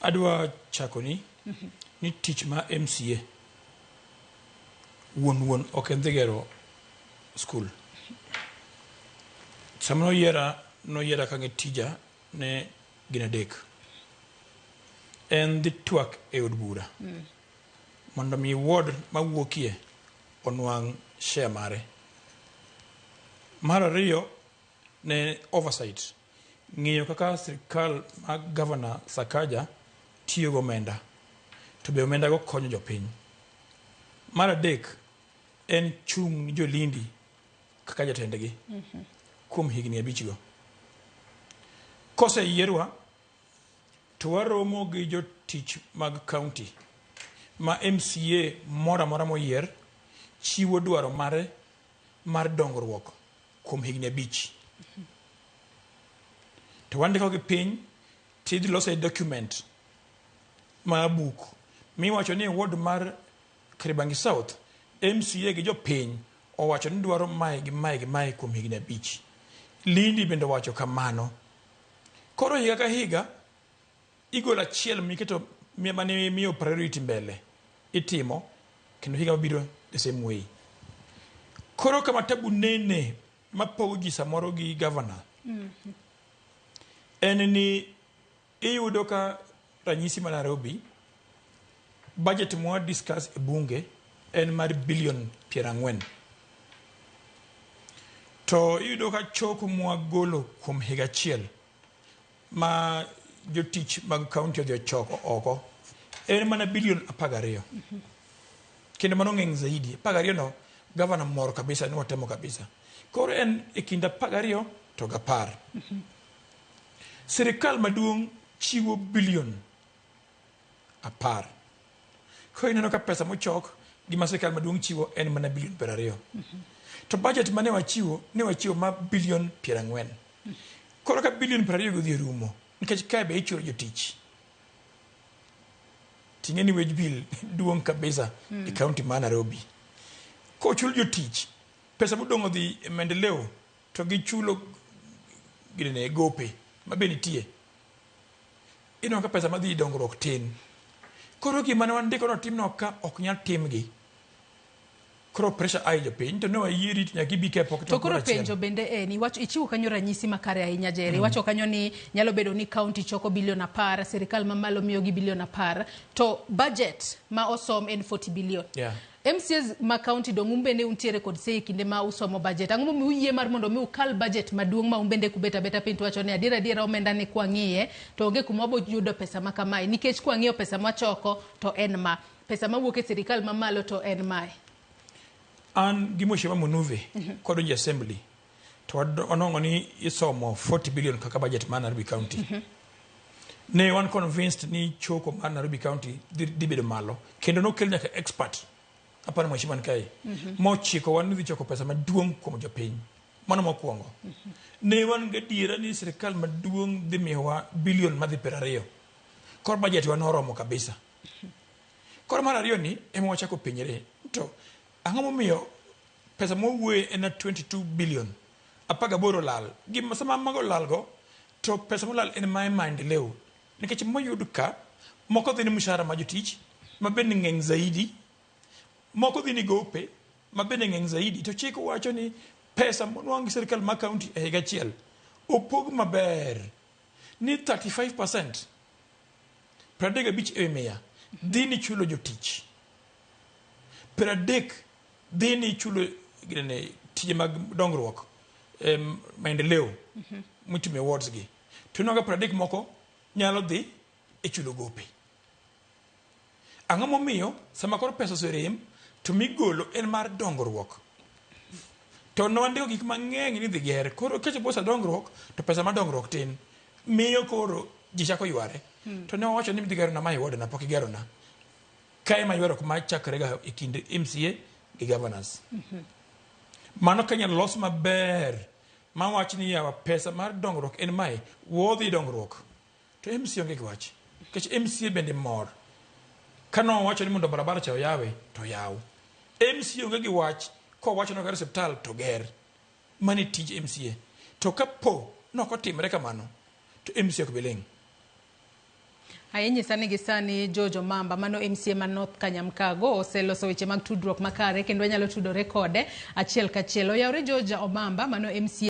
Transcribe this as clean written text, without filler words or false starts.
Adwa chakoni ni tich ma MCA wuon wuon ok en dhi gero skul. Sama noyiera, noyiera kang'e tija ne gin adek. En dhi twak e od bura mondo mi ward mawuokie onwang' share mare. Mar ariyo ne oversight, ng'iyo kaka sirkal mar Governor Sakaja tiyo gomenda to be omenda go konyo jopiny. Mar adek en chung' ni jolindi kaka jatendgi kuom higni abich go. Koseyierwa to waromo gi jotich mag county ma MCA moro amora moyier chiwo dwaro mare mar dongruok kuom higni abich. To wandiko gi piny tidhi lose document ma buk miwacho ni ward mar Kariobangi South MCA gi jopiny owacho ni dwaro mae gi mae gi mae kuom higni abich. Lindi bende owacho kamano. Koro higa ka higa igolo achiel miketo mane imiyo priority mbele itimo kendo higa mabiro the same way. Koro kama tabu nene mapogo ji samoro gi governor en ni iyudo ka ranyisi ma Nairobi budget mwa discuss e bunge en mar bilion 40. To iyudo ka choko mwagolo kuom higa achiel ma jotich mag county odhi ochoko oko en mana bilion 12. Kendo mano ng'eny zaidi. 12 no governor mor kabisa ni watemo kabisa. Koro en e kind 12 to gi 10. Sirikal maduong' chiwo bilion 10. Koro ineno ka pesa mochok gi ma sirikal maduong' chiwo en mana bilion 20. To budget mane wachiwo, ne wachiwo ma bilion 40. Koro ka bilion 20 go odhi orumo, nikech kae be ichulo jotich. Ting'e ni wage bill duong' kabisa e county ma Nairobi. Kochul jotich, pesa modong' odhi e maendeleo to gichulo ginene gope mabe nitie. Ineno ka pesa madhi e dongruok tin. Koro gima ne wandiko notimno ka ok nyal timgi. Koro pressure ae jopiny to ne wayieri to nyaka ibi ka pok To koro penjo bende en, iwacho, ichiwo kanyo ranyisi makare ahinya Jerry. Iwacho kanyo ni nyalo bedo ni county choko bilion 10, sirikal mamalo miyogi bilion 10, to budget ma osom en 40 billion. MCAs ma county dong' un bende untiere kod say e kinde ma usomo budget. Ang'o momiyo uyie mar mondo mi ukal budget maduong' ma un bende kubet abeta piny to wacho ni adier adiera omenda ni kwang'iye to onge kuma wabo yudo pesa ma kamae nikech kwang'iyo pesa mwachoko to en ma. Pesa mawuok e sirikal mamalo to en mae. An gi Mheshimiwa Munuve kodonjo e assembly to wanwang'o ni isomo 40 billion kaka budget mar Nairobi County. Ne wan convinced ni choko mar Nairobi County dhi bedo malo kendo nokel nyaka expert aparo Mheshimiwa ni kae mochiko wan ni dhi choko pesa maduong' kuom jopiny. Mano mokwongo. Ne wan gadiera ni sirikal maduong' dhi miyowa bilion madhi 20. Koro budget wa noromo kabisa. Koro mar ariyo ni ema wachako penjre to ang'o momiyo pesa mwawuoye en 22 billion 18 lal. Gima sama mago lal go to pesa molal en ma e maendeleo nikech moyud ka moko dhi ni mshahara ma jotich ma bende ng'eny zaidi, moko dhi ni gope ma bende ng'eny zaidi to chik wacho ni pesa monwang' gi sirikal ma county e higa achiel opog maber ni 35% 35% dhi ni chulo jotich, 30 dhi ni chulo ginene tije mag dongruok, maendeleo mitimo e wards gi. To ineno ka 30 moko nyalo dhi e chulo gope. Ang'o momiyo sama koro pesa oserem to migolo en mar dongruok? To newandiko gik mang'eny ni idhi ger. Koro kachopo sa dongruok to pesa mar dongruok tin. Miyo koro ji chako yware. To ne wawacho ni idhi gerona ma e ward na pok igerona. Kae ema ywaruok machakre ga e kind MCA gi governors. Mano ka inyalo los maber mawach ni yawa pesa mar dongruok en mae, wodhi dongruok. To MCA onge gi wach. Nikech MCA bende mor. Ka nowacho ni mondo barabara cha oyawe, to oyaw. MCA onge gi wach kowacho ni oger osiptal to ger. Mano e tij MCA. To kapo nok otimre kamano, to MCA ok bi ling'. Inyisa ni gi sani George Omamba, mano MCA ma North Kanyamkago, oseloso weche mag tudruok makare kendo wanyalo tudore kode achiel kachiel. Oyawre George Omamba, mano MCA.